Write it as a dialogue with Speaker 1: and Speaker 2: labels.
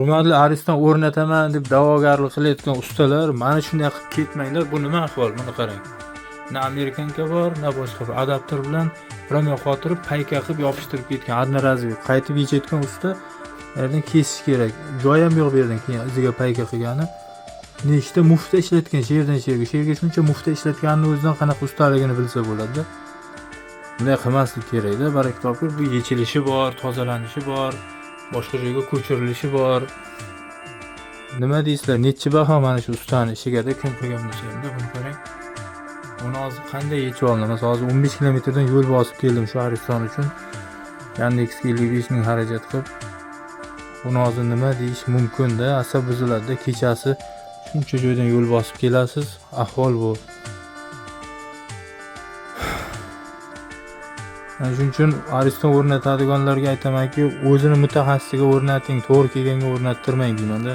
Speaker 1: Hurmatli Ariston o'rnataman deb da'vogarlik qilayotgan ustalar, mana shunday qilib ketmanglar. Bu nima ahvol? Buni qarang. Na amerikanka bor, na boshqa bir adapter bilan promyo qotirib, payka qilib yopishtirib ketgan одноразовый. Qaytib yechayotgan usta yerdan kesish kerak. Joy ham yo'q bu yerdan keyin iziga payka qilgani. Nechta mufta ishlatgan shu yerdan shu yerga. Shu yerga shuncha mufta ishlatganini o'zidan qanaqa ustaligini bilsa bo'ladi-da. Bunday qilmaslik kerakda, baraka topib, bu yechilishi bor, tozalanishi bor, boshqa joyga ko'chirilishi bor. Nima deysizlar? Nechi baho mana shu ustani ishigada kim qilgan bo'lsa hamda buni qarang. Uni hozir qanday yechib oldim? Masalan, hozir 15 kilometrdan yo'l bosib keldim shu Ariston uchun. Yandexga 55 ming xarajat qilib. Uni hozir nima deyish mumkin-da? Asab buziladi-da, kechasi shuncha joydan yo'l bosib kelasiz, ahvol bu. Mana shuning uchun Ariston o'rnatadiganlarga aytamanki, o'zini mutaxassisiga o'rnating, to'g'ri kelganga o'rnattirmang deymanda.